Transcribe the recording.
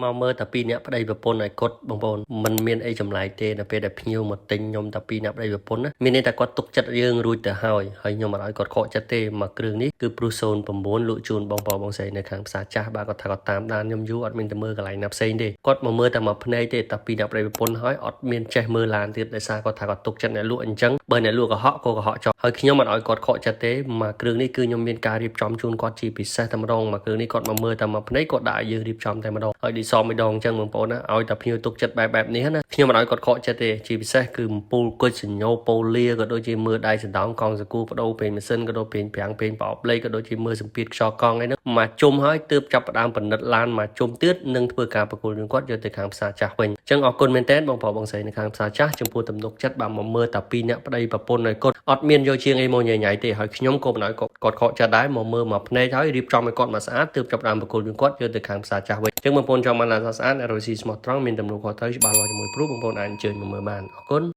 មកមើលតែពីរនាក់ប្តីប្រពន្ធឲ្យគាត់បងប្អូនមិនមានអីចម្លែកទេនៅពេលដែលភ្ញៀវមកទិញខ្ញុំតែពីរនាក់ប្តីប្រពន្ធណាមានន័យថាគាត់ទុកចិត្តយើងរួចទៅហើយហើយខ្ញុំមិនឲ្យគាត់ខកចិត្តទេមកគ្រឿងនេះគឺ Prius 09លក់ជូនបងប្អូនបងស្រីនៅខាងផ្សារចាស់បាទគាត់ថាគាត់តាមដានខ្ញុំយូរអត់មានទៅមើលកន្លែងណាផ្សេងទេគាត់មកមើលតែមួយភ្នែកទេតែពីរនាក់ប្តីប្រពន្ធហើយអត់មានចេះមើលឡានទៀតដោយសារគាត់ថាគាត់ទុកចិត្តអ្នកលក់អញ្ចឹងបើអ្នកលក់កុហកក៏កុហកចោលហើយខ្ញុំមិនឲ្យគាត់ខកចិត្តទេមកគ្រឿងនេះគឺខ្ញុំមានការរៀបចំជូនគាត់ជាពិសេសតែម្ដងមកគ្រឿងនេះគាត់មកមើលតែមួយភ្នែកគាត់ដាក់ឲ្យយើងរៀបចំតែម្ដងហើយឌីសមម្ដងអញ្ចឹងបងប្អូនណាឲ្យតែភ្ញៀវទុកចិត្តបែបបែបនេះណាខ្ញុំមិនឲ្យគាត់ខកចិត្តទេជាពិសេសគឺអំពូលគុជសញ្ញោប៉ូលាក៏ដូចជាមើលដៃសណ្ដោងកង់សកូបដូរពេញម៉ាស៊ីនក៏ដូចពេញប្រាំងពេញប្រអប់លេខក៏ដូចជាមើលសម្ពាធខ្យល់កង់អីហ្នឹងមកជុំហើយទើបចាប់ផ្ដើមពិនិត្យឡានមកជុំទៀតនឹងធ្វើការប្រគល់ជូនគាត់យកទៅខាងផ្សារចាស់វិញអញ្ចឹងអរគុណមែនតើបងប្អូនបងស្រីនៅខាងផ្សារចាស់ចំពោះទំនុកចិត្តបាទមកមើលតែពីរអ្នកប្តីប្រពន្ធឲ្យគាត់អត់មានយកជាងអីមកញ៉ៃញ៉ៃទេហើយខ្ញុំក៏មិនឲ្យគាត់គាត់ខកចិត្តដែរមកមើលមកភ្នែកហើយរៀបចំឲ្យគាត់មកស្អាតទើបចាប់ផ្ដើមប្រគល់ជូនគាត់យកទៅខាងផ្សារចាស់វិញអញ្ចឹងបងប្អូនចង់បានឡានស្អាត ROC ស្មោះត្រង់មានទំនួលខុសត្រូវច្បាស់លាស់ជាមួយព្រូបងប្អូនអាចអញ្ជើញមកមើលបានអរគុណ។